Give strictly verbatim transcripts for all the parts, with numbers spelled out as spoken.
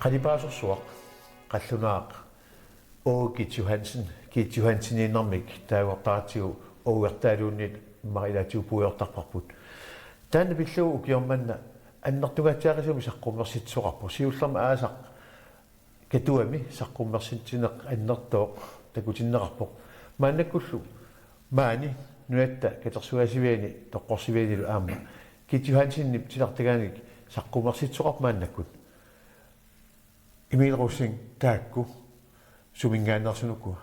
Qalipaasorsuaq qallunaaq Aage Kit Johansen, Kit Johanseniinnarmik taagortaratsigu Aagertaaluunniit immaqa ilaatigut puigortarparput. Taanna pillugu ukioq manna annertungaatsiaqisumik saqqummersitsisoqarpoq. Siullermik aasaq Katuami saqqummersitsineq annertooq takutinneqarpoq. Maannakkullu maani nunatta katersugaasiviani toqqorsivianilu aamma Kit Johansenip titartagaanik saqqummersitsisoqarpoq maannakkut. Emil Rosing, taakku suminngaanneersunik ukua?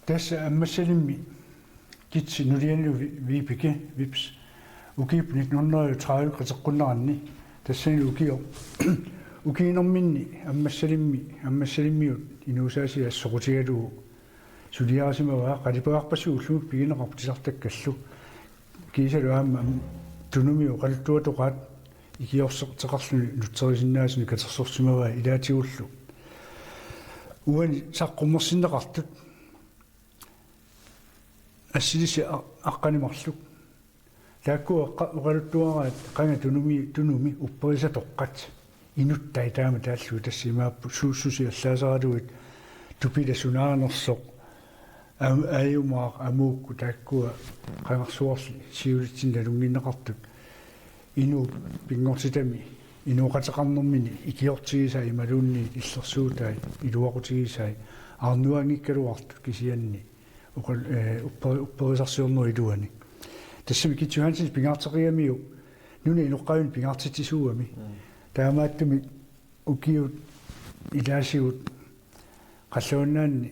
Tassa Ammassalimmi Kitsi nulianilu Vi-, Vibeke, Vips, ukiup nitten hundrede og tredive qiteqqunneranni, tassani ukioq ukiinerminni Ammassalimmi, Ammassalimmiut inuusaasiat soqutigalugu suliarisimavaa, qalipagarpassuit ullumi pigineqarput titartakkallu. Kiisalu aamma Tunumi oqaluttuatoqaat ikiorserteqarluni nutserisinnaasuni katersorsimavai ilaatigullu. Uani saqqummersinneqartut assilissi a-, aqqaneq-marluk. Taakkua qa-, oqaluttuaraat qanga Tunumi, Tunumi upperisatoqqat. Inuttai taama taallugit, tassa imaapput suussuseq allaaseralugit, Tupila sunaanersoq, am-, Ajumaaq, Amuukku, taakkua qangarsuarli siulitsinni nalunnginneqartut. Inuup pinngortitami inooqateqarnermini ikiortigisai imaluunniit illersuutai iluaqutigisai arnuanngikkaluartut kisianni oqal-, eh, upper-, upperisarsiornerup iluani. Tassami Kit Johansen pingaarteqigamiuk nunap inoqqaavinik pingaartitsisuugami. Mm. Taamaattumik ukiut ilaasigut qallunaanni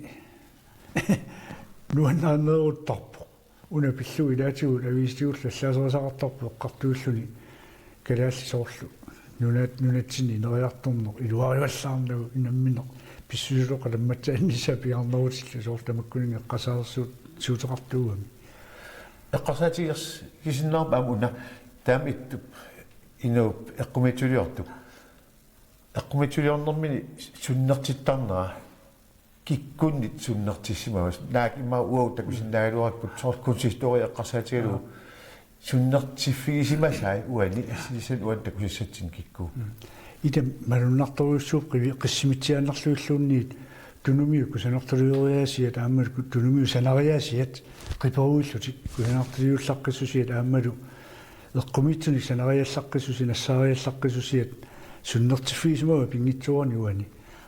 nuannaarneeruttarpoq. Una pillugu ilaatigut aviisitigullu allaaserisaqartarpoq eqqartuilluni kalaallit soorlu nunat-, nunatsinni ineriartorneq iluarivallaarnagu, nammineq pissusilu qalammatsaannissaa pingaarnerutillu soorlu tamakkuninnga eqqarsaatigisassarsiuteqartuugami. Eqqarsaatigisinnaarput aamma una taama ittup inuup eqqumiitsuliortup. Eqqumiitsuliornermini sunnertittarnera kikkunnit sunnertissimava? Naak immaqa uagut takusinnaagaluarput soorlu kunsthistoriep eqqarsaatigalugu sunnertiffigisimasai uani, assilissani uani takusassatsinni kikkut? Mm. Ila malunnartorujussuuvoq qivi-, qissimitsiaannarlugilluunniit Tunumiut kusanartuliurereersiat aammalu ku-, Tunumiut sanariaasiat qiperuillutik kusanartuliullaqqissusiat aammalu eqqumiitsunik sanariallaqqissusiat, nassaariallaqqissusiat sunnertiffigisimavai pinngitsoorani uani.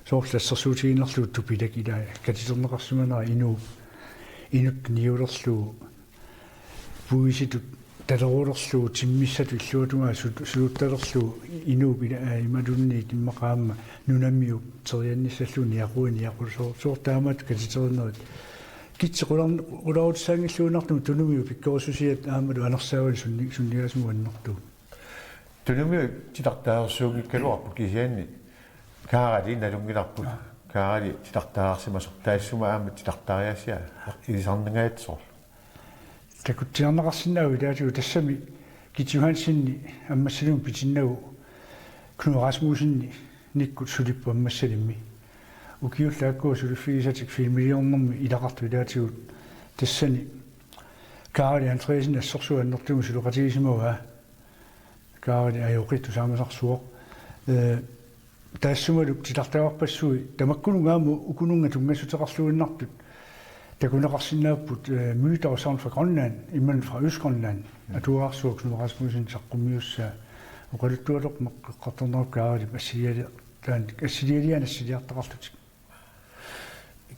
Soorlu assersuutigiinnarlugu Tupilak ilaa katiterneqarsimanera inuup, inuttut niulerlugu, puisitut talerulerlugu, timmissatut illuatungaa sut-, suluttalerlugu, inuup ila-, aa, imaluunniit immaqa aamma nunamiut teriannissallugu niaqui-, niaqu-, soor-, soorlu taamaattut katiterinnerit. Kitsi qular-, qularutissaanngilluinnartumik Tunumiut pikkorissusiat aammalu anersaavani sunni-, sunnigaasimasoq annertuumik. Tunumiut titartaarsuunngikkaluarput kisianni Kaarali nalunngilarput. Aa. Kaarali titartaarsimasoq, taassuma aamma titartaariaasia ilisarnangajatsigu. Takutsiarneqarsinnaavoq ilaatigut, tassami Kit Johansen Ammassalimi pitinnagu Knud Rasmussenikkut sulipput Ammassalimmi. Ukiullu aakkua suliffigisatik filmiliornermi ilaqartut ilaatigut, tassani Kaarali Andreassen assorsuaq annertuumik suleqatigisimavaa. Kaarali ajoqittu saamasarsuaq. Ee, taassumalu titartagarpassuit tamakkununnga aamma ukununnga tunngassuteqarluinnartut takuneqarsinnaapput, ee, Myter og Sagn fra Grønland, imaluunniit fra Østgrønland, atuarsuaq Knud Rasmussen saqqummiussaa. Oqaluttuatoq meqqeqqartornerup Kaaralip assiliali-, taanna assilialiaani assiliartaqarlutik.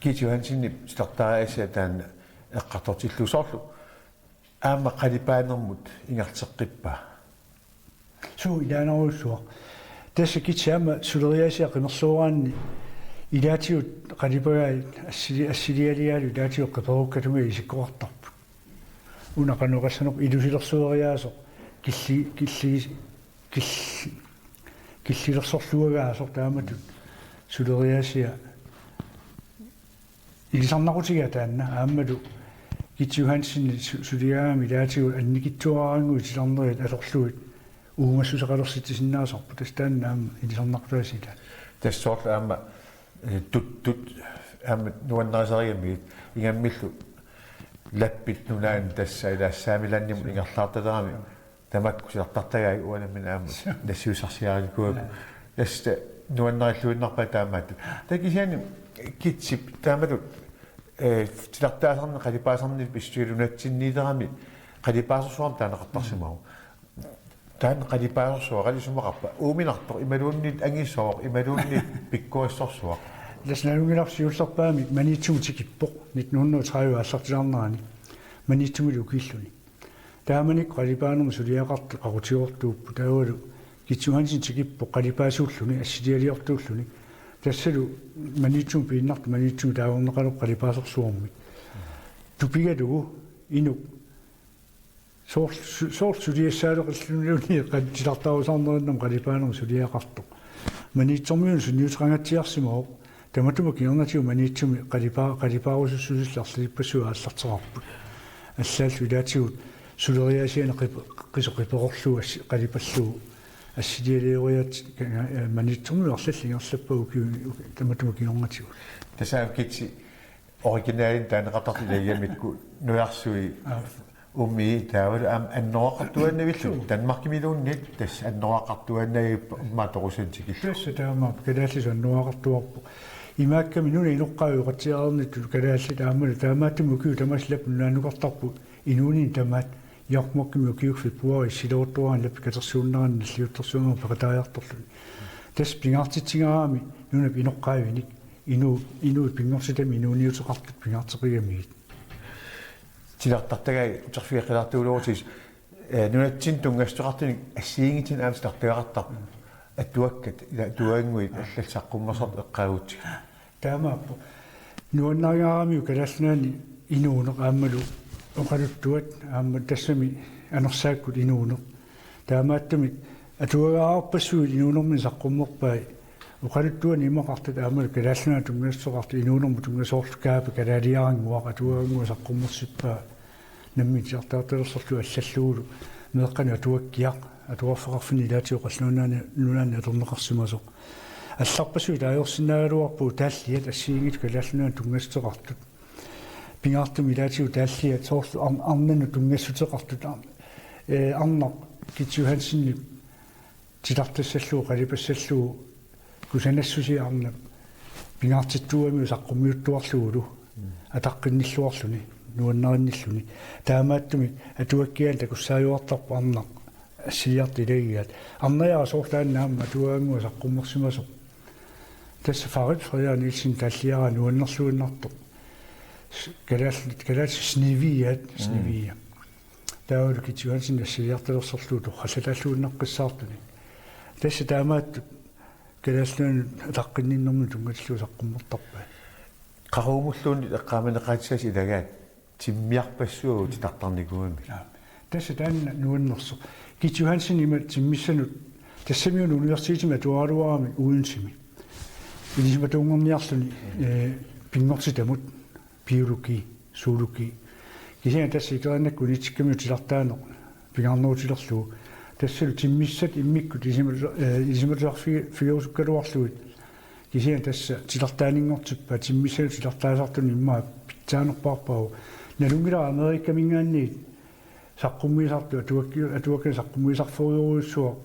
Kit Johansenip titartaariaasia taanna eqqartortillugu soorlu aamma qalipaanermut ingerlateqqippaa? Suu, ilaanerujussuaq. Tassa Kitsi aamma suleriaasia qimerlooraanni ilaatigut qalipagaat assili-, assilialiaalu ilaatigut qiperukkatumik isikkoqartarput. Una qanoq oqassanerpoq, ilusilersueriaasoq, killi-, killi-, kill-, killilersorluagaasoq taamatut suleriaasia ilisarnaqutigaa taanna, aammalu Kit Johansen su-, suliaagami ilaatigut annikitsuaraannguit titarnerit atorlugit uumassuseqalersitsisinnaasarput, tassa taanna aamma ilisarnaqutaasiit. Tassa soorlu aamma, eh, tuttut aamma nuannarisarigamigit ingammillu Lappit Nunaanni, tassa ilaa Saamilaannimut ingerlaartalerami. Tamakku silartartagaat uanga nammineq aamma nassiussarsiarinikuuakka. Tassa Nuannarilluinnarpaa taamaattoq. Taava kisianni Kitsip taamatut, eh, titartaasarneq qalipaasarneq pissutigalugu nunatsinniilerami qalipaasersuarmik taaneqartarsimavoq. Taanna qalipaasersuaq qali isumaqarpa? Uuminartoq imaluunniit angisooq imaluunniit pikkorissorsuaq? Tassa nalunngilarsi siullerpaamik Maniitsumut tikippoq nitten hundrede og tredive aallartilaarnerani Maniitsumilu ukiulluni. Taamanikkut qalipaanermut suliaqartut qaqutigoortuupput, taavalu Kitsi Johansen tikippoq qalipaasuulluni, assilialiortuulluni. Tassalu Maniitsumut piinnartoq Maniitsumik taagorneqalerpoq qalipaasersuarmik. Tupigalugu inuk soorlu su-, soorlu suliassaaleqilluniluunniit qan-, titartaarusaarnerinnam qalipaanermut suliaqartoq. Maniitsormiunut sunniuteqangatsiarsimavoq. Tamatuma kingornatigut Maniitsumi qalipaa-, qalipaarusussusillit arlalippassuit aallarteqarput. Allaallu ilaatigut suleriaasianik qip-, qisoq qiperorlugu assi-, qalipallugu assilialioriaatsit, eh, Maniitsormiut arlallit ingerlappagut uki-, uki-, tamatuma kingornatigut. Tassa Kitsi originalini taaneqartartut ilagigamikku nujarsui Aap. Uumi taavalu aamma annoraaqartuaannavilluni. Suu. Danmarkimiluunniit tassa annoraaqartuaannavippoq immaqa toqusunik tikillugu. Tassa taamaappoq kalaallisut annoraaqartuarput. Imaakkami nunap inoqqaavi oqatsiareernittut kalaallit aammalu taamaattumik ukiut tamaasa lappi nunaannukartarput inuunini tamaat Jokkmokkimi ukiukkut februaarip issileruttuarani lappi katersuunnerani nalliuttorsuarnermi peqataajartorluni. Tassa pingaartitsigaarami nunap inoqqaavinik inu-, inuit pinngortitamik inuuniuteqartut pingaarteqigamigit. Titartartagai uterfigeqqilaartuulerutis, eh, nunatsinni tunngassuteqartunik assigiinngitsunik aamma titartagaqartarput. Atuakkat, ila atuagannguit allallu saqqummersartut eqqaagutsigu. Taamaappoq. Nuannarigaaramiuk Kalaallit Nunaanni inuuneq aammalu oqaluttuat aamma tassami anersaakkut inuuneq. Taamaattumik atuagaqarpassuit inuunermini saqqummerpai. Oqaluttuani imaqartut aammalu Kalaallit Nunaanni tunngassuteqartut inuunermut tunngasoorlu Kaapa kalaaliarannguaq atuagannguaq saqqummersippaa nammineq titartaartalersorlugu allallugulu meeqqanut atuakkiaq atuarfeqarfinni ilaatigut Qallunaat Nunaanni atorneqarsimasoq. Allarpassuit taagorsinnaagaluarpagut taalliat assigiinngitsut Kalaallit Nunaanni tunngassuteqartut. Pingaartumik ilaatigut taalliat soorlu ar-, arnanut tunngassuteqartut ar-, eh, arnaq Kitsi Johansenip titartassallugu, qalipassallugu, kusanassusia arnap pingaartittuugamiuk saqqummiuttuarlugulu, ataqqinnilluarluni, nuannarinnilluni. Taamaattumik atuakkiaanik takussaajuartarpoq arnaq assiliartut ilagigaat. Arnariara soorlu taanna aamma atuagannguaq saqqummersimasoq. Tassa Farid Frederik Nielsen taalliaraa nuannerluinnartoq. S-, kalaallit, kalaallisut Sneviaat, Snevia. Taavalu Kitsi Johansen assiliartalersorlugu torrallataalluinnaqqissaartunik. Tassa taamaattut Kalaallit Nunaannut ataqqinninnermini tunngatillugu saqqummertarpai. Qaqugumulluunniit eqqaamaneqaatissaasi ilagaat timmiarpassuagut titartarnikuugamik. Jaa. Tassa taanna nuannersoq. Kitsi Johansen ima timmissanut tassamiuna universitetimi atuaraluarami Odensemi. Ilisimatuunngorniarluni, eh, pinngortitamut biologi, zoologi. Kisianni tassa ikerinnakku unitsikkamiuk titartaaneq pingaarnerutilerlugu. Tassalu timmissat immikkut ilisimalu-, eh, ilisimatusarfi-, figerusukkaluarlugit. Kisianni tassa titartaaninngortippaat timmissanut titartaasartunut immaqa pitsaanerpaarpaavoq. Nalunngilara Amerikaminngaanniit saqqummiisartut atuakki-, atuakkanik saqqummiisarfeerujussuaq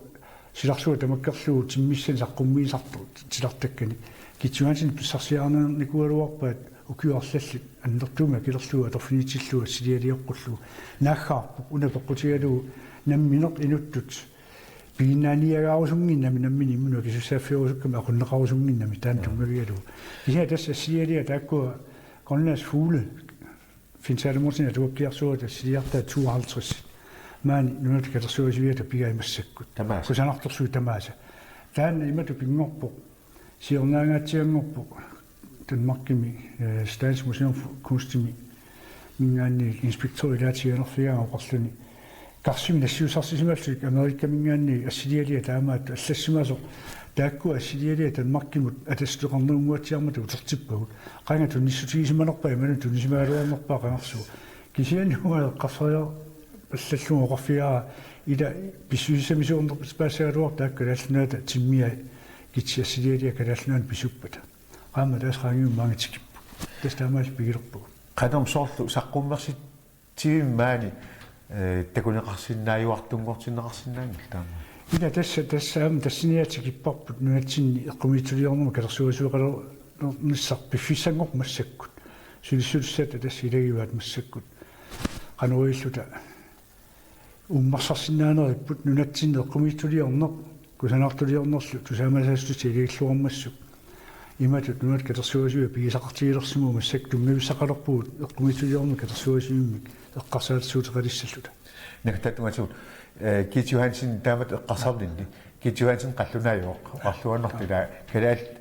silarsuaq tamakkerlugu timmissanik saqqummiisartut titartakkanik. Kitsi Johansen pissarsiarinikuugaluarpaat ukiut arlallit annertuumik akilerlugu atorfinitillugu assilialioqqullugu. Naaggaarpoq una peqqutigalugu nammineq inuttut piginnaaniagaarusunnginnami nammineq imminut akisussaaffigerusukkami aqunneqarusunnginnami taanna tunngavigalugu. Kisianni tassa assilialiat taakkua Grønlands Fugle, Finn Salomonsen atuakkiarsuata assiliartaat tooghalvtreds. Maani Nunatta Katersugaasiviata pigai massakkut. Tamaasa. Kusanartorsuit tamaasa. Taanna imatut pinngorpoq. Siornaangaatsianngorpoq Danmarkimi, eh, Statens Museum for Kunstiminngaanniit inspektøri ilaatigut anerfigaanga oqarluni: Karsimik nassiussarsisimallutik Amerikaminngaanniit assilialiat taamaattut allassimasoq. Taakkua assilialiat Danmarkimut atassuteqarnerunnguatsiarmata utertippagut. Qanga tunissutigisimanerpaa imaluunniit tunisimagaluarnerpaa qangarsuaq. Kisianni uanga eqqarsariarpallallugu oqarfigaara ila pissusissamisuunnerpaassagaluartoq taakku Kalaallit Nunaata timmiai Kitsi assilialiat Kalaallit Nunaannut pisuppata. Qaammat tassa qaangiummanga tikipput. Tassa taamaalilluta pigilerpagut. Qanormi soorlu saqqummersitsivimmik maani, eh, takuneqarsinnaajuartunngortinneqarsinnaanngilaq taama? Ila tassa, tassa aamma tassaniaatigut kipparput nunatsinni eqqumiitsuliornermut katersugaasiueqalernissaq piffissanngorpoq massakkut. Sulissutissatta tassa ilagivaat massakkut. Qanoq ililluta uummarsarsinnaaneripput nunatsinni eqqumiitsuliorneq, kusanartuliornerlu tusaamasaassutissat ilagilluarmassuk. Imatut nunatta katersugaasiviat pigisaqartigilersimapput massakkut tunngavissaqalerpugut eqqumiitsuliornermik katersugaasivimmik eqqarsaatersuuteqalissalluta. Naggataata tungaatigut, eh, Kiit Johansen taamatut eqqarsarninni. Kiit Johansen qallunaajooq, oqarluarnartoq ila kalaallit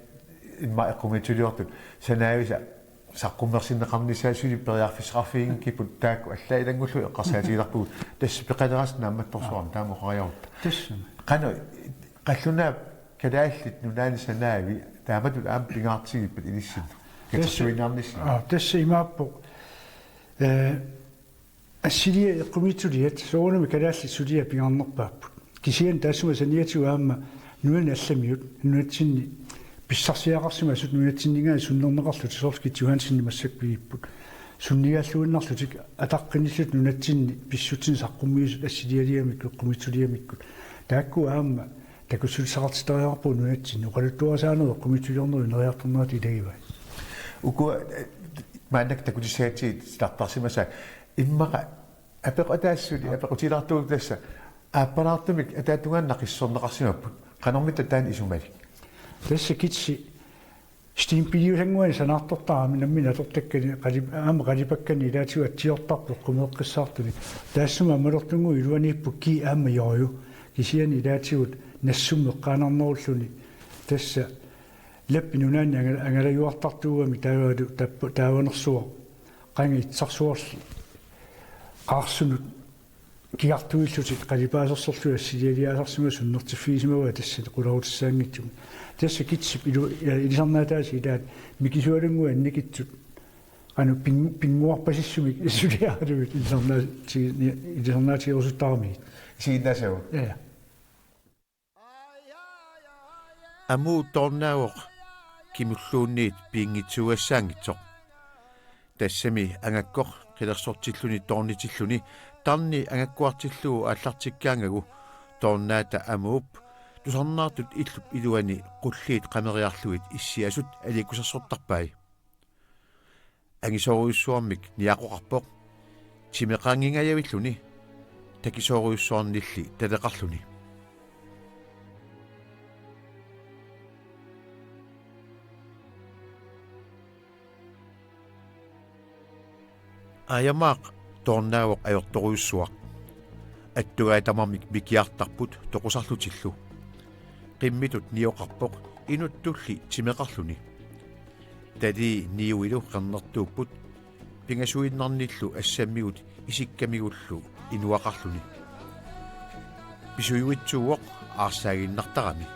immaqa eqqumiitsuliortut sanaavisa saqqummersinneqarnissaat suli periarfissaqarfiginngikkippat taakku allaat ilanngullugit eqqarsaatigilerpugut, tassa peqaleraasut naammattorsuarnik taama oqariarutta. Tassami. Qanoq qallunaat Kalaallit Nunaanni sanaavi taamatut aamma pingaartigippat ilissinnut? Tassa, katersuinnaarnissinni. Aa, tassa imaappoq. Eh, assiliaq eqqumiitsuliat soorunami kalaallit suliat pingaarnerpaapput. Kisianni taassuma saniatigut aamma nunani allamiut nunatsinni pissarsiaqarsimasut nunatsinninngaanniit sunnerneqarlutik soorlu Kiit Johansenip massakkut pigipput. Sunnigaalluinnarlutik ataqqinillutik nunatsinni pissutsinik saqqummiusut assilialiamikkut eqqumiitsuliamikkut. Taakku aamma takussutissaqartittariaqarput nunatsinni oqaluttuarisaanerup eqqumiitsuliornerup ineriartornerata ilagivaat. Ukua, eh, maannakkut takutissagatsigit titartarsimasaat immaqa apeqqutaassuseq, apeqqutigilaartugut tassa aappalaartumik ataatungaanut naqissuserneqarsimapput. Qanormita taanna isumalik? Tassa kitsi Stenbiiliusannguanik sanaartortarami nammineq atortakkani qali-, aamma qalipakkanni ilaatigut atsiortarput eqqumeeqqissaartunik. Taassuma ammalortunnguup iluaniipput kii aamma Jojo. Kisianni ilaatigut Nassummi eqqaanarnerulluni tassa Lappi nunaanni anga-, angalajuartartuugami taavalu tappa-, taavanersuaq qanga itsarsuarli qaarsunut kigartuillutik qalipaasersorlugit assilialiaasarsimasut sunnertiffigisimavaat tassa qularutissaanngitsumik. Tassa kitsip ilu-, ilisarnaataasa ilaat mikisualunnguit annikitsut qanoq pin-, pinnguarpasissumik suliaralugit ilisarnaati-, ilisarnaatigerusuttaramigit. Isiginnaassavat? Ja, ja. Amuup Toornaavoq kimulluunniit piinngitsuugassaanngitsoq. Tassami angakkoq qilersortilluni toornitilluni tarni angakkuartillugu aallartikkaangagu Toornaata Amuup tusarnaartut illup iluani qulliit qameriarlugit issiasut aliikkusersortarpai. Angisoorujussuarmik niaqoqarpoq. Timeqaanngingajavilluni takisoorujussuarnilli taleqarluni. Aajamaaq Toornaavoq ajortorujussuaq. Attugaat tamarmik mikiartarput toqusarlutillu. Qimmitut nioqarpoq inuttulli timeqarluni. Talii niuilu qernertuupput pingasuinnarnillu assammigut isikkamigullu inuaqarluni. Pisujuitsuuvoq aarsaaginnartarami.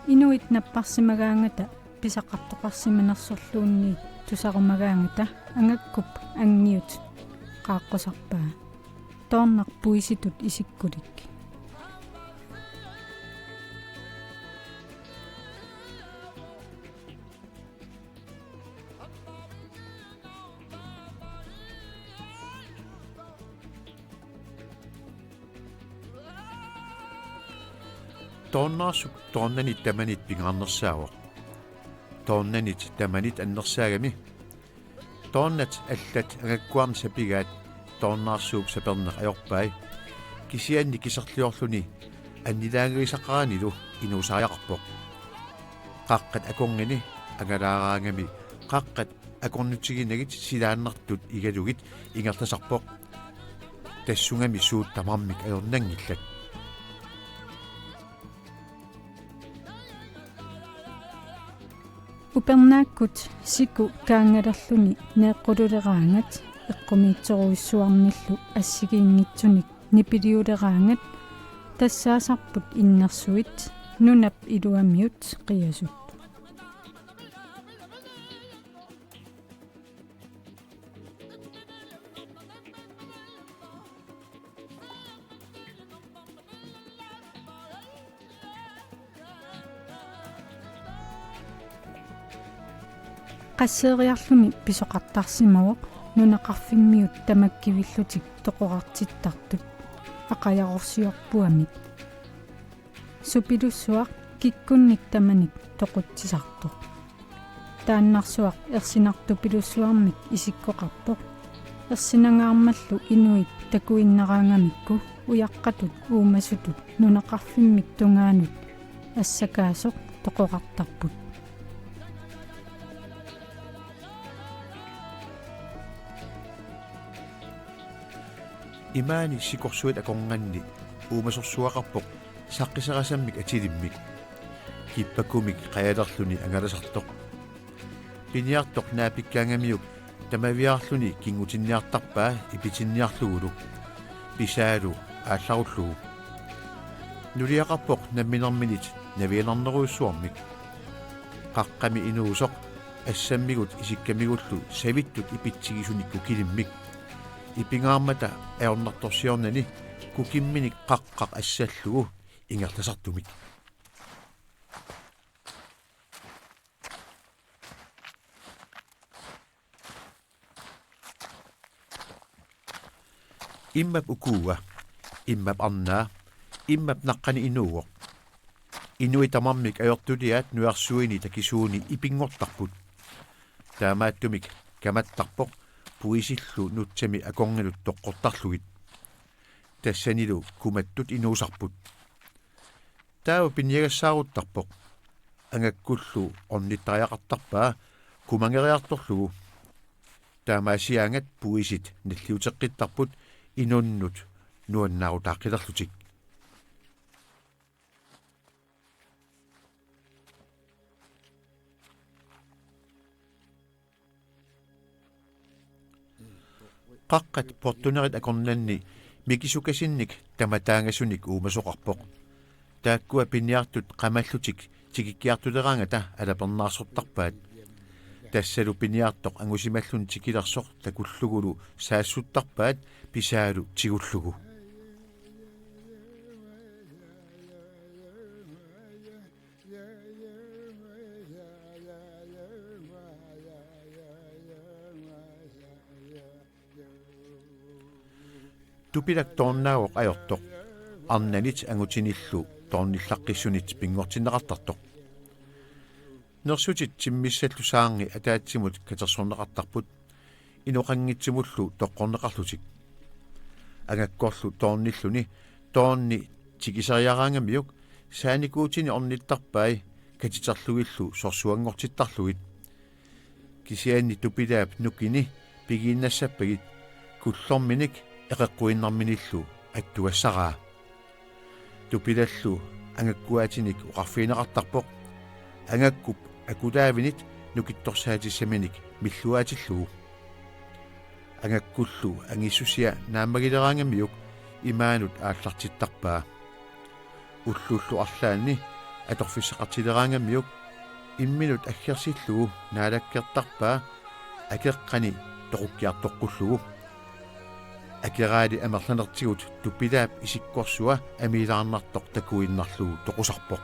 Inuit napparsimagaangata pisaqartoqarsimanersorluunniit tusarumagaangata angakkup angiut qaaqqusarpaa. Toornaq puisitut isikkulik. Toornaarsuk toornanit tamanit pingaarnersaavoq. Toornanit tamanit annersaagami. Toornat allat angakkuarni sapigaat Toornaarsuup saperneq ajorpai. Kisianni kiserliorluni annilaangagisaqaranilu inuusariaqarpoq. Qaqqat akornanni angalaaraangami qaqqat akornutiginagit silaannartut igalugit ingerlasarpoq. Tassungami suut tamarmik ajornanngillat. Upernaakkut siku kaanngalerluni neeqqululeraangat eqqumiitsorujussuarnillu assigiinngitsunik nipiliuleraangat tassaasarput innersuit nunap iluamiut qiasut. Qasseeriarluni pisoqartarsimavoq nunaqarfimmiut tamakkivillutik toqorartittartut aqajarorsiorpuamik. Supilussuaq kikkunnik tamanik toqutsisartoq. Taannarsuaq ersinartupilussuarmik isikkoqarpoq. Ersinangaarmallu inuit takuinnaraangamikku ujaqqatut uumasutut nunaqarfimmik tungaanut assakaasoq toqorartarput. Imaani sikorsuit akornanni uumasorsuaqarpoq saqqiserasammik atilimmik. Kippakumik qajalerluni angalasartoq. Piniartoq naapikkaangamiuk tamaviaarluni kingutinniartarpaa ipitinniarlugulu. Pisaalu aallarullugu. Nuliaqarpoq namminerminit navianarnerujussuarmik. Qaqqami inuusoq assammigut isikkamigullu savittut ipitsigisunik kukilimmik. Ipingaarmata ajornartorsiornani kukimminik qaqqaq assallugu ingerlasartumik. Immap ukua, immap arnaa, immap naqqani inuuvoq. Inuit tamarmik ajortuliaat nujarsuini takisuuni ipinngortarput. Taamaattumik kamattarpoq puisillu nutsami akornanut toqqortarlugit. Tassanilu kumattut inuusarput. Taava piniagassaaruttarpoq. Angakkullu ornittariaqartarpaa kumangeriartorlugu. Taamaasiaanngat puisit nalliuteqqittarput inunnut nuannaarutaaqqilerlutik. Qaqqat portunerit akornanni mikisukasinnik tamataangasunik uumasoqarpoq. Taakkua piniartut qamallutik tikikkiartuleraangata alapernaarsortarpaat. Tassalu piniartoq angusimalluni tikilersoq takullugulu saassuttarpaat pisaalu tigullugu. Tupilak toornaavoq ajortoq. Arnanit angutinillu toornillaqqissunit pinngortinneqartartoq. Nersutit timmissallu saarngi ataatsimut katersorneqartarput inoqanngitsumullu toqqorneqarlutik. Angakkorlu toornilluni toorni tikiseriaraangamiuk saanikuutini ornittarpai katiterlugillu sorsuanngortittarlugit. Kisianni tupilaap nukini pigiinnassappagu kullorminik eqeqquinnarminillu attugassaraa. Tupilallu angakkuaatinik oqarfigineqartarpoq angakkup akulaavinit nukittorsaatissaminik milluaatillugu. Angakkullu angissusia naammagileraangamiuk imaanut aallartittarpaa. Ullullu arlaanni atorfissaqartileraangamiuk imminut aggersillugu naalakkertarpaa akeqqani toqukkiartoqqullugu. Akeraali amerlanertigut tupilaap isikkorsua amiilaarnartoq takuinnarlugu toqusarpoq.